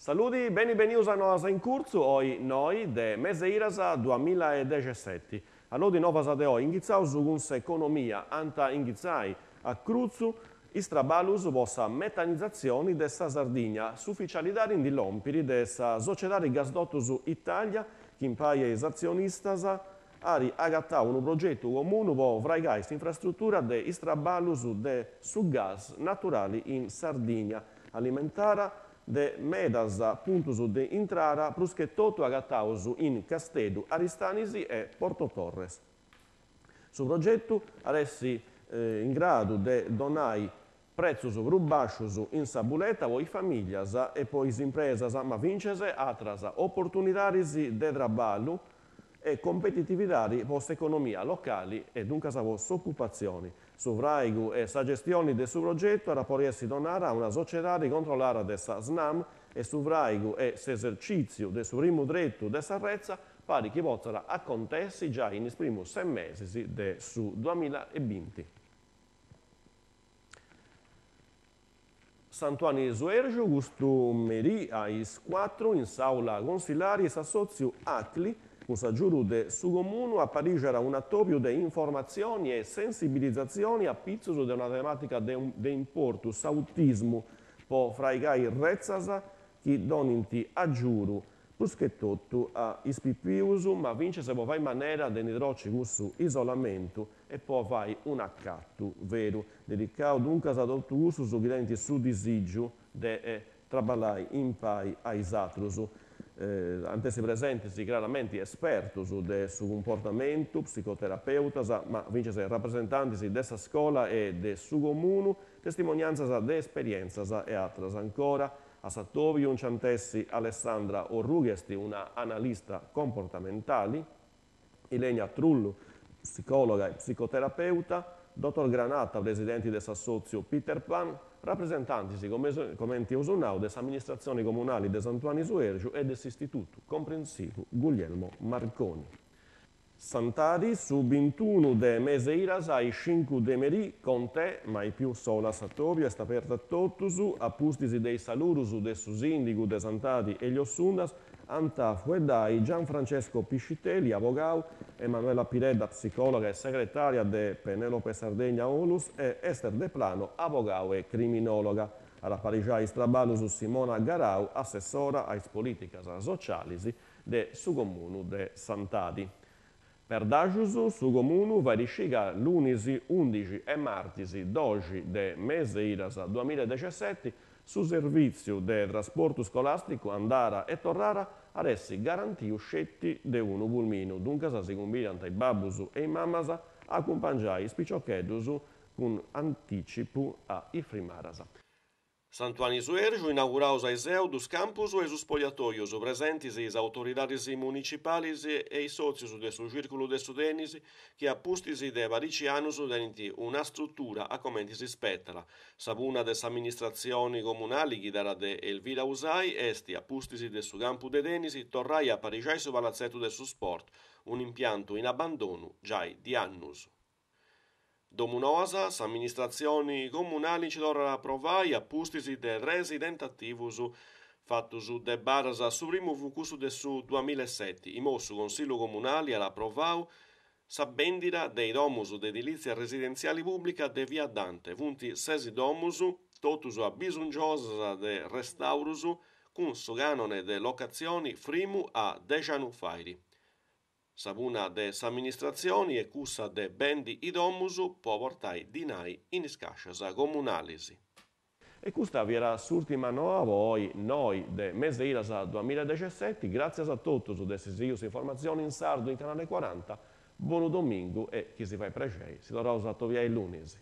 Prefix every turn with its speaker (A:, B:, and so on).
A: Saludi, beni benius a Noas in Curtzu, oi noi de Mese Iras duamilla e dexesseti. Allodi novas de oi, inghitzaus cun s'economia, ant a inghitzai a crutzu is traballus po sa metanizatzioni de sa Sardigna. S'uficialidadi ndi lòmpiri de sa sociedadi Gasdotus Italia, chi impai a is atzionistas at agatau unu progetu comunu po fraigai s'infrastrutura de is traballus de su gas naturali in Sardigna, alimentada de medas puntus de intrada prus che totu agataus in Casteddu, Aristanis e Porto Torres. Su progetu at essi in gradu de donai pretzus prus bàscius in sa buleta po is famìllias e po is impresas, ma fintzas atras oportunidadis de traballu e competitividadi po s'economia locali e duncas po s'ocupatzioni. Su fràigu e sa gestioni de su progetu at a podi essi donada a una sociedadi controllada de sa Snam e su fràigu e s'esercìtziu de su primu tretu de sa retza parit chi potzat acontessi giai in is primus ses mesis de su duamilla e binti. Sant'Uanni Suergiu custu merì a is cuatru in s'àula consillari s'assòtziu Acli, cun s'agiudu de su Comunu, aparixat un'atòbiu de informatzioni e sensibilizatzioni a pitzus de una temàtica de importu, s'autismu, po fraigai retzas chi donint agiudu prus che totu a is pipius, ma fintzas po fai manera de ndi troci cussu isolamentu e po fai un'acatu veru, dedicau duncas a totu cussus chi tenint su disìgiu de traballai impai a is atrus. Ant essi presentis craramenti espertus de su cumportamentu, psicoterapeutas, ma fintzas rapresentantis de sa scola e de su comunu, testimoniantzas de esperientzas e atras ancora. A s'atòbiu nc'ant essi Alessandra Orrù, chi est una analista comportamentali, Ilenia Trullu, psicòloga e psicoterapeuta, Dottor Granata, presidenti de s'assòtziu Peter Pan, rapresentantis, comenti eus nau, de s'amministratzioni comunali de Sant'Uanni Suergiu e de s'Istitutu Comprensivu Guglielmo Marconi. Santadi, su bintunu de mese Iras a is cincu de merì, Con te, mai più sola s'atòbiu est apertu a totus, a pustis de is saludus de su sìndigu de Santadi Elio Sundas, Ant a fueddai Gianfrancesco Piscitelli, abogau, Emanuela Piredda, psicòloga e segretària de Penelope Sardegna Onlus e Ester Deplano, abogau e criminòloga. At a aparixai is traballus Simona Garau, assessora a is polìticas socialis de su Comunu de Santadi. Perdaxus, su Comunu fait scì ca lunis undixi e martis doxi de mese Iras duamilla e dexesseti su servìtziu de trasportu scolàsticu andara e torrara at essi garantiu sceti de unu pulminu, duncas si cumbidant is babbus e is mamas a acumpangiai is piciocheddus cun antìcipu a is frimaras. Sant'Uanni Suergiu, inauguraus a is dus campus e is spogliatoius, presentis is autoridadis municipalis e is sotzius de su Circulu de su Tennis chi a pustis de parici annus tenint una strutura a comenti si spetat. Sa punna de s'amministratzioni comunali ghidada de Elvira Usai est, a pustis de su campu de tennis, torrai a aparixai su palazzetu de su sport, un'impiantu in abbandonu giai di annus. Domunoas, s'amministratzioni comunali nci torrat a provai a pustis de tres tentativus fatus de badas. Su primu fut cussu de su duamilla e seti. Imoi su Consillu Comunali at aprovau sa bendida de is domus de edilìtzia residentziali pùblica de via Dante. Funt ses domus, totus abisongiosas de restaurus, cun su cànone de locatzioni frimu a dex'annus fait. Sa punna de s'amministratzioni est cussa de bendi is domus po portai dinai in is càscias comunalis. E custa fiat s'ùrtima noa po oi noi de mese Iras duamilla e dexesseti. Gràtzias a totus de essi sighiu s'informatzioni in sardu in Canale 40. Bonu domingu e chi si fait prexei si torraus a atobiai lunis.